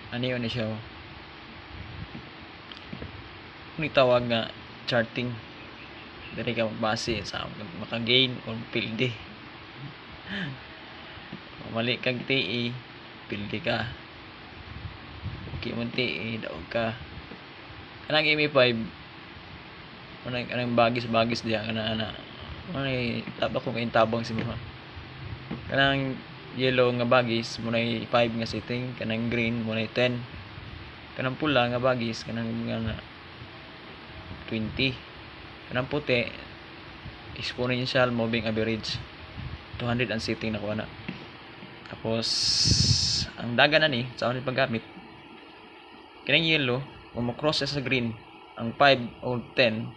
Ano yun na siya, oh. Ano tawag nga charting, diri ka magbase sa maka-gain o pildi. Mali kag TE, pildi ka. Okay mo TE, daog ka. Kanang MA5, kanang kanang bagis-bagis diha kana ana. Ano taba ko kay tabang si mo. Kanang yellow nga bagis mo 5 nga setting, kanang green mo 10. Kanang pula nga bagis kanang nga 20. Kanang puti exponential moving average, 200 ang setting na kuha na. Tapos ang dagan na ni sa ni paggamit, kining yellow kung mo-cross siya sa green, ang 5 o 10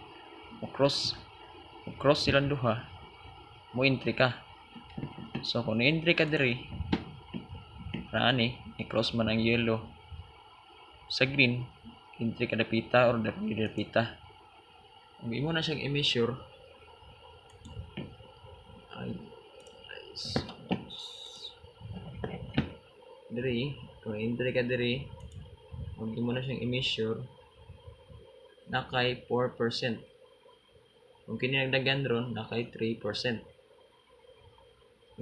mo cross silang duha, mo entry ka. So kung entry ka diri ani, i-cross man ang yellow sa green, entry ka dapita or dapita. Kung imo na siyang i-measure ay, diri, kung entry ka diri, kung imo na siyang i-measure, nakay 4%. Kung kini nagdagan ron, nakay 3%.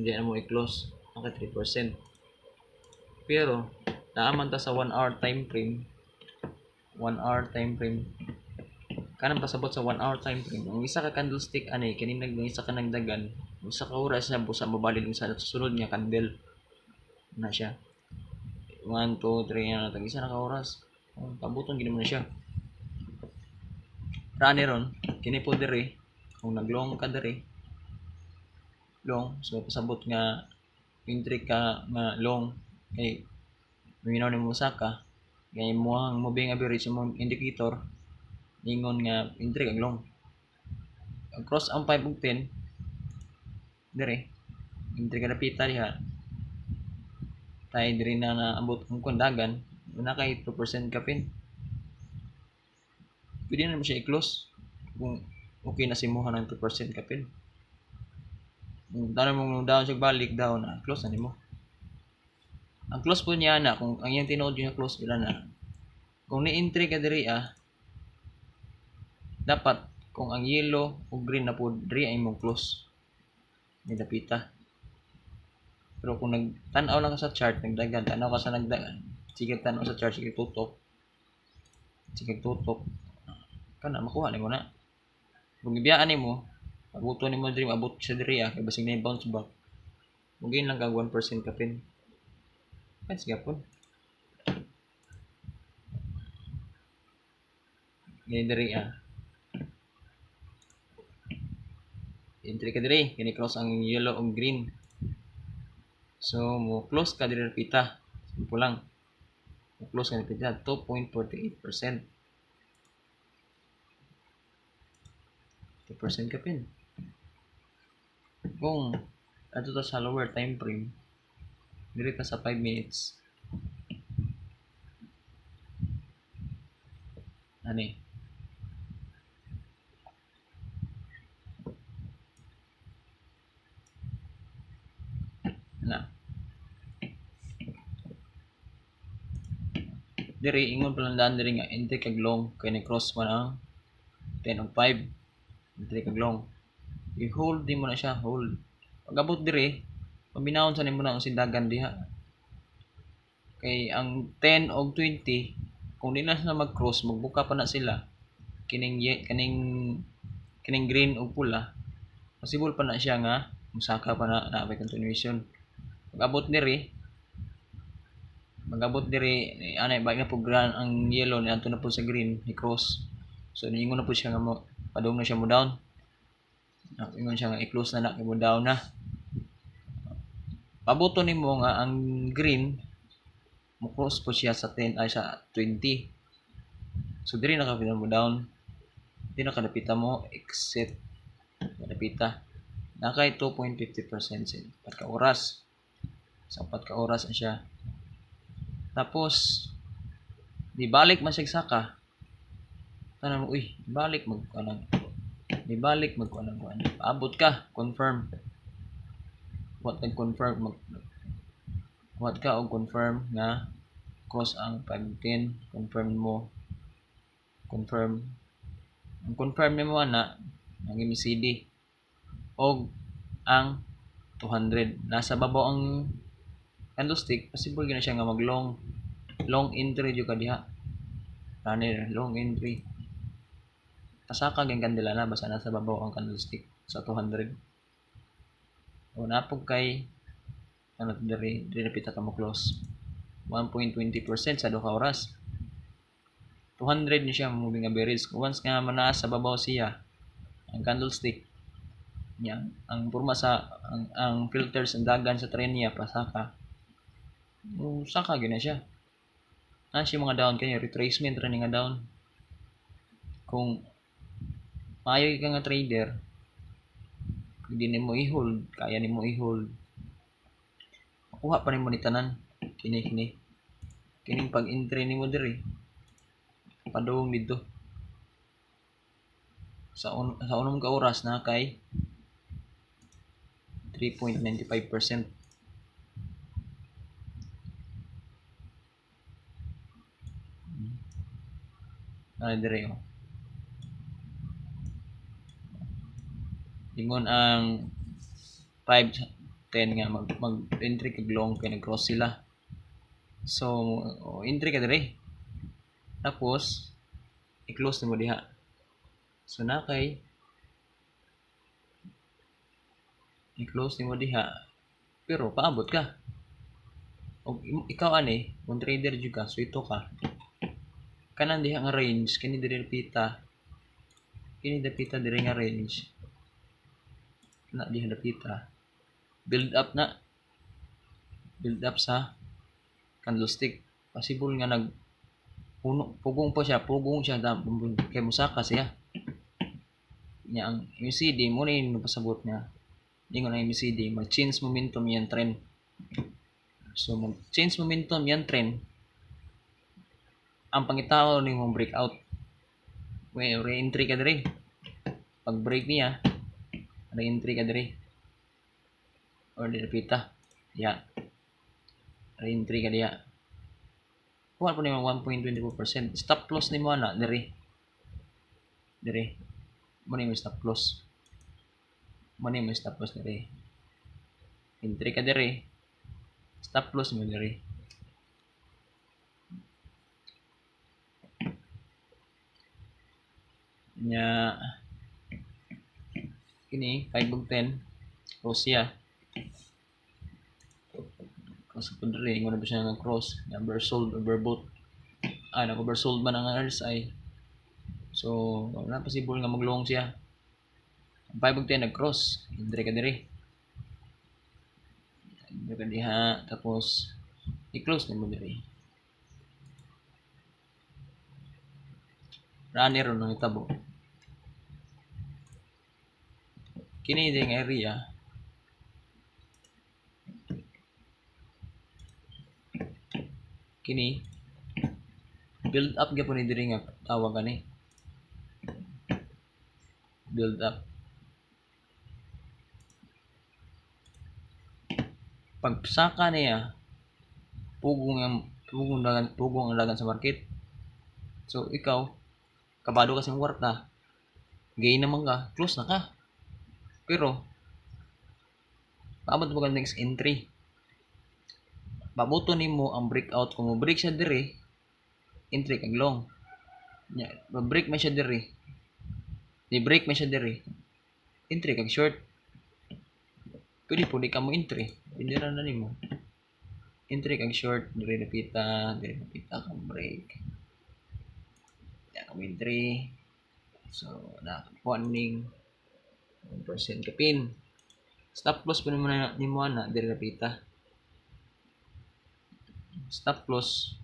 Hindi na mo i-close, nakay 3%. Pero naaman ta sa 1 hour time frame, 1 hour time frame, kanang pasabot sa 1 hour time frame, ang isa ka candlestick ani kini nag isa ka nagdagan, usa ka oras na busa mobalid sa susunod nga candle na siya. 1 2 3 na tag isa na ka oras. Oh, pabuton gid mo na siya. Rani ron kini po diri, kung naglong ka diri long, so pasabot nga entry ka nga long kay minaw nimo saka kay mo ang moving average, imong indicator ingon nga entry kag long. Ang cross ang 5 ug 10 dire, entry ka dapita diha, tay diri na naabot ang kundagan, na kay 2% kapin. Pwede na mo siya i-close kung okay na simuha ng 2% kapin. Kung tanong mong down siya balik down na, close na nimo. Ang close po niya na, kung ang iyang tinuod yung close nila na, kung ni-entry ka diri dapat kung ang yellow o green na po diri ay mong close ni dapita. Pero kung nagtan-aw lang ka sa chart, nagdagan, tanaw ka sa nagdagan, sige tanaw sa chart, sige tutok, sige tutok, kana makuha nimo na. Kung ibiyaan nimo, abuto nimo diri, abot sa diri kay basig na bounce back. Mugin lang kag 1% kapin. Ay, sige po. Ngani diri Entry ka diri, kini cross ang yellow ug green. So mo close ka diri pita. Simple lang. Mo close ka diri pita 2.48%. 2% kapin. Kung ato ta sa lower time frame, diri ta sa 5 minutes. Ani. Na. Diri ingon pa lang daan diri nga entry kag long kay ni cross man ang 10 ug 5. Entry kag long. I-hold din mo na siya, hold. Pag abot diri, paminawon sa nimo na ang sindagan diha. Kay ang 10 og 20, kung di na sila mag-cross, magbuka pa na sila. Kining kaning kining green og pula, possible pa na siya nga musaka pa na na may continuation. Pag abot diri, magabot diri anay balik na po ang yellow ni adto na po sa green ni cross. So niingon na po siya nga mo padung na siya mo down. Ingon siya nga i-close na na kay mo down na. Pabuto nimo nga ang green mo cross po siya sa 10 ay sa 20. So diri na ka mo down. Di na kadapita mo exit. Kadapita. Nakay 2.50% sa upat ka oras. Sa 4 ka oras na siya. Tapos di balik man siya saka. Tanan mo, uy, balik mag kanang di balik mag kanang kuan. Paabot ka, confirm. What nag-confirm mag what ka og confirm nga cross ang 5 10, confirm mo, confirm ang confirm nimo ana ang MACD og ang 200 nasa babaw ang candlestick, possible gyud na siya nga mag long long entry jud ka diha. Runner long entry, pasaka gyud kandila na basta nasa babaw ang candlestick sa 200. O napog kay ano diri diri napita ka mo close 1.20% sa 2 ka oras. 200 ni siya moving average. Once nga manaas sa babaw siya ang candlestick niya, ang porma sa ang filters, ang dagan sa trend niya pasaka, o saka gyud na siya na siya mga down kay retracement ra ni nga down. Kung maayo ka nga trader, hindi nimo i-hold, kaya nimo i-hold, makuha pa nimo ni tanan. Kini kini kining pag-entry nimo diri padung didto sa 6 ka oras na kay 3.95%. Ano dire, oh. Ingon ang 5 10 nga mag mag entry kag long kay nag-cross sila. So oh, entry ka dire. Tapos i-close nimo diha. So na kay i-close nimo diha pero paabot ka. Og ikaw ani, kung trader jud ka, suwito ka. Kanan diha nga range, kini diri dapita. Kini dapita diri nga range. Na diha dapita. Build up na. Build up sa candlestick. Possible nga nag puno, pugong pa siya, pugong siya kay musaka siya. Nya ang MACD mo ni pasabot niya. Ingon ang MACD, mag-change momentum yan trend. So mag-change momentum yan trend. Ang pangitao nimong breakout. Well, re-entry ka diri. Pag break niya, re-entry ka diri. Or diri pita. Diha. Re-entry ka diha. Kuha po nimo 1.24%. Stop loss nimo ana diri. Diri. Mo ni stop loss. Mo ni stop loss diri. Entry ka diri. Stop loss mo diri. Nya kini 5 ug 10 cross siya. Cross po diri, ingon na ba siya nga cross, oversold, overbought. Ah, nag-oversold man ang RSI. So, wala possible nga mag-long siya. Ang 5 ug 10 nag-cross, entry ka diri. Entry ka diha, tapos i-close nimo diri. Runner nang itabo. Kini ding area kini build up gyapon ni diri nga tawag ani. Build up. Pagsaka niya pugong ang pugong dagan, pugong ang dagan sa market. So ikaw kabado ka sa imong kwarta, gain naman ka, close na ka. Pero paabot mo ka next entry. Pabuto nimo ang breakout. Kung mo break siya diri, entry kag long. Nya, break man siya diri. Di break man siya diri, entry kag short. Pwede po di ka mo entry. Pwede ra na nimo. Entry kag short, diri napita kang break. Ya ka entry. So, nakakuha ning 1% kapin. Stop loss pa nimo na nimo ana diri napita. Stop loss.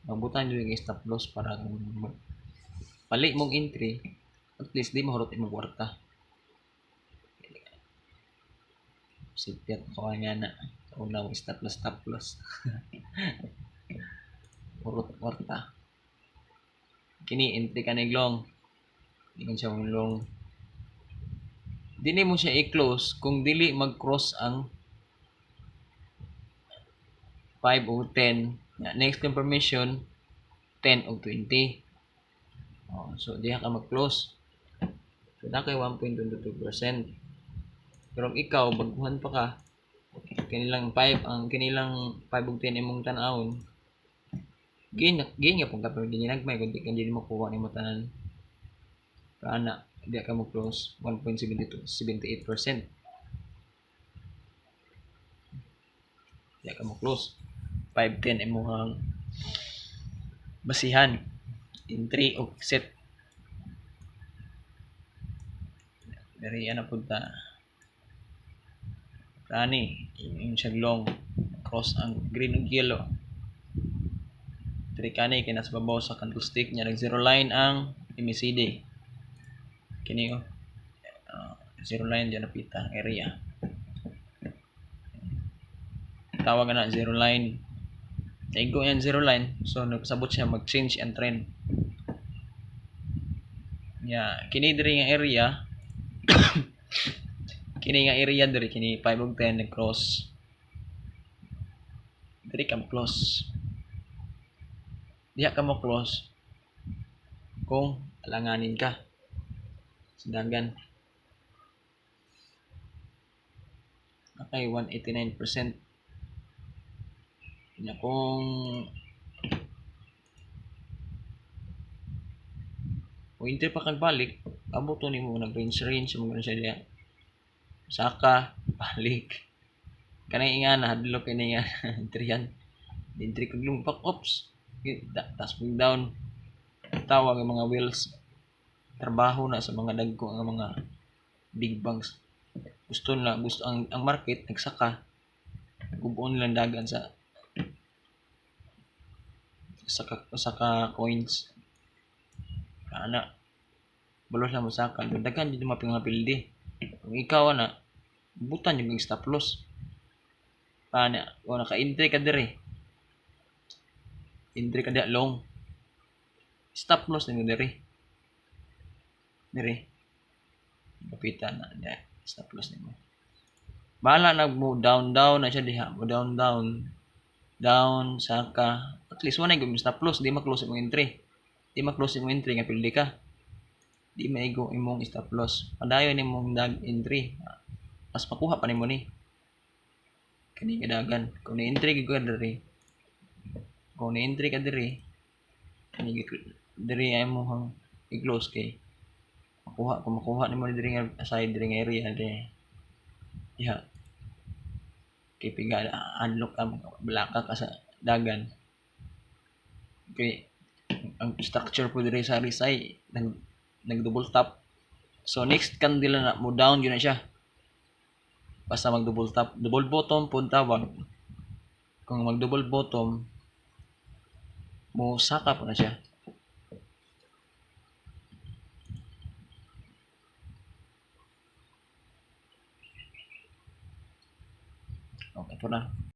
Magbutan jud yung stop loss para kung pali mong entry, at least di mahurot imong kwarta. Sipyat ko nga na. Una mo stop loss, stop loss. Hurot kwarta. Kini entry ka ni long. Ingon siya mong long. Dili mo siya i-close kung dili mag-cross ang 5 o 10. Next confirmation, 10 o 20. Oh, so diha ka mag-close. So na kay 1.22%. Pero kung ikaw baguhan pa ka, kanilang 5 ang kanilang 5 ug 10 imong tan-awon, gain gain nga pud ka, pero ginagmay kung di ka dili mo kuha nimo tanan. Pero ana, di ka mo close, 1.72 78%. Di ka mo close. 5 10 imong basihan, entry o set. Diri ana pud ta. Rani, yung siya long cross ang green ug yellow. Diri kani kay nasa babaw sa candlestick niya, nag zero line ang MACD. Kini oh. Zero line diyan napita ang area. Tawag na zero line. Naigo yan zero line, so nagpasabot siya mag-change ang trend. Ya, kini diri nga area, kini nga area diri, kini 5 ug 10 nag-cross. Diri ka mo close. Diha ka mo close kung alanganin ka sa dagan. Okay, 189%. Nya kung entry pa kag balik, abot to nimo nag range range mo siya diha. Saka balik. Kanang ingana hadlok kini nga entryhan. Entry kag lumpak, ops. Tas mo down. Tawag ang mga whales, trabaho na sa mga dagko nga mga big banks. Gusto na gusto ang market nagsaka. Gubuon lang dagan sa saka coins. Ana balos lang mo saka, daghan jud mga pildi. Kung ikaw ana, butan yung stop loss. Ana, kung naka-entry ka diri, entry ka diha long, stop loss nimo diri. Diri. Kapita na diha, stop loss nimo. Bahala na mo down down na siya diha, mo down down down saka, at least wala na stop loss, di ma-close imong entry. Di ma-close imong entry nga pildi ka. Di maigo imong stop loss. Padayon imong dag entry. Mas makuha pa nimo ni. Kani kadagan. Kung ni-entry ka diri, kung ni-entry ka diri, kani diri ay mo i-close kay makuha, kung makuha nimo diri nga side, diri nga area diri. Diha. Kay piga unlock ka, balaka ka sa dagan. Kay ang structure po diri sa RSI nag double top. So next candle na mo down yun na siya. Basta mag double top, double bottom po tawag. Kung mag double bottom mo saka po na siya. Okay po na.